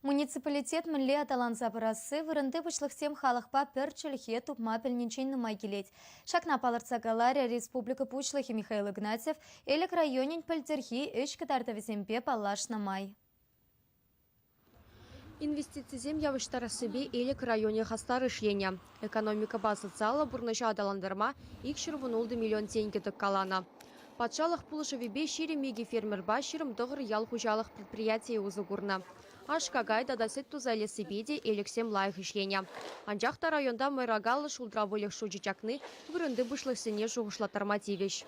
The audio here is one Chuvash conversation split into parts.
Муниципалитет мӗнле аталанса пырасси вырӑнти пуҫлӑхсем халӑхпа пӗр чӗлхе тупма пӗлнинчен нумай килет. Ҫакна палӑртса каларӗ республика Пуҫлӑхӗ Михаил Игнатьев Элӗк районӗн пӗлтӗрхи ӗҫ кӑтартӑвӗсемпе паллашнӑ май. Инвестицисем явӑҫтарассипе Элӗк районӗ хастар ӗҫленӗ. Экономикӑпа социаллӑ пурнӑҫа аталантарма 216 миллион тенкӗ тӑккаланӑ. Патшалӑх пулӑшӑвӗпе 22 фермерпа 29 ял хуҫалӑх предприятийӗ усӑ курнӑ. Аш-какай тата сӗт туса илессипе те Элӗксем лайӑх ӗҫленӗ. Анчах та районта мӑйракаллӑ шултра выльӑх шучӗ чакни вырӑнти пуҫлӑхсене шухӑшлаттарма тивӗҫ.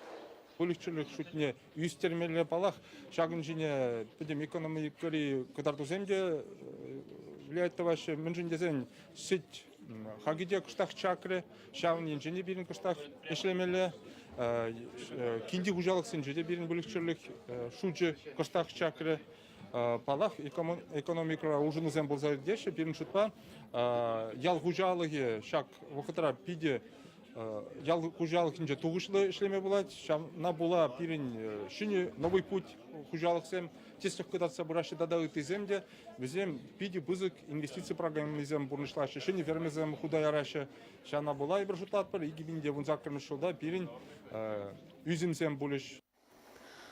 Выльӑх-чӗрлӗх шутне ӳстермелле паллах. Ҫакӑн ҫине пӗтӗм экономикӑри кӑтартусем те влиять тӑваҫҫӗ. Мӗншӗн тесен сӗт хакӗ те кӑштах чакрӗ. Ҫавӑн енчен те пирӗн кӑштах ӗҫлемелле. Килти хуҫалӑхсенче те пирӗн выльӑх-чӗрлӗх шучӗ кӑштах чакрӗ. Паллах, экономикӑра улшӑнусем пулса иртеҫҫӗ. Пирӗн шутпа ял хуҫалӑхӗ ҫак вӑхӑтра питӗ ял хуҫалӑхӗнче тухӑҫлӑ ӗҫлеме пулать. Ҫавна пула пирӗн ҫӗнӗ Новый путь хуҫалӑхсем тӗслӗх кӑтартса пыраҫҫӗ тата ыттисем те. Вӗсем питӗ пысӑк инвестици программисем пурнӑҫлаҫҫӗ, ҫӗнӗ фермӑсем хута яраҫҫӗ. Ҫавна пула эпир шутлатпӑр, 2018 ҫулта пирӗн ӳсӗмсем пулӗҫ.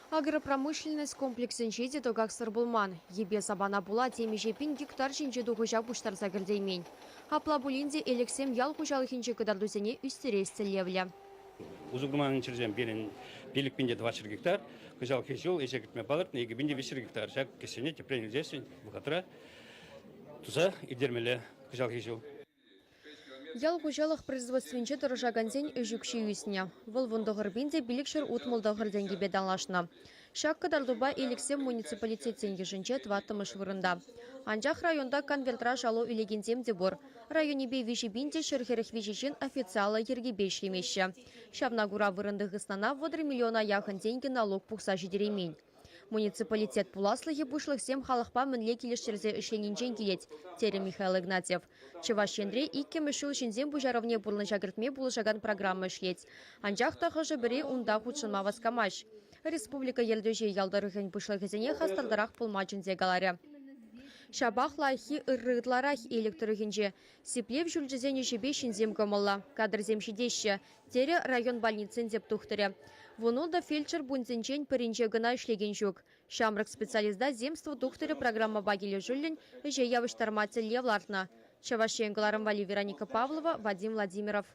Агропромышленность комплексӗнче те тӑкаксӑр пулман. Йӗпе-сапана пула темиҫе пин гектар ҫинче тухӑҫа пуҫтарса кӗртеймен. Апла пулин те Элӗксем ял хуҫалӑхӗнчи кӑтартусене ӳстерес тӗллевлӗ. Усӑ курман ҫӗрсем пирӗн 5 400 гектар. Кӑҫалхи ҫул ӗҫе кӗртме палӑртнӑ 2300 гектар. Ҫак кӗсьене тӗпрен илсессӗн вӑхӑтра туса ирттермелле кӑҫалхи ҫул. Ял хуҫалӑх производствинче тӑрӑшакансен ӗҫ укҫи ӳснӗ. Вӑл 19 пин те 569 тенкӗпе танлашнӑ. Ҫак кӑтартупа Элӗксем муниципалитетсен йышӗнче тӑваттӑмӗш вырӑнта. Анчах районта конвертра шалу илекенсем те пур. Районӗпе 3 пин те 143 ҫын официаллӑ йӗркепе ӗҫлемеҫҫӗ. Ҫавна кура вырӑнти хыснана 30 миллиона яхӑн тенкӗ налук пухса ҫитереймен. Муниципалитет пуласлӑхӗ пуҫлӑхсем халӑхпа мӗнле килӗштерсе ӗҫленинчен килет, терӗ Михаил Игнатьев. Чӑваш Енре иккӗмӗш ҫул ҫынсен пуҫарӑвне пурнӑҫа кӗртме пулӑшакан программа ӗҫлет. Анчах та хӑшӗ-пӗри унта хутшӑнма васкамасть. Республика ертӳҫи ял тӑрӑхӗн пуҫлӑхӗсене хастартарах пулма чӗнсе каларӗ. Ҫапах лайӑххи ырри ытларах Элӗк тӑрӑхӗнче. Сиплев ҫурчӗсен ӗҫӗпе ҫынсем кӑмӑллӑ, кадрсем ҫитеҫҫӗ, терӗ район больницин тӗп тухтӑрӗ. Вунултӑ фельдшер пунктӗнчен пӗринче кӑна ӗҫлекен ҫук. Ҫамрӑк специалиста Земство тухтӑрӗ программӑпа килӗшӳллӗн ӗҫе явӑҫтарма тӗллев лартнӑ. Чӑваш Ен кӑларӑм валли Вероника Павлова, Вадим Владимиров.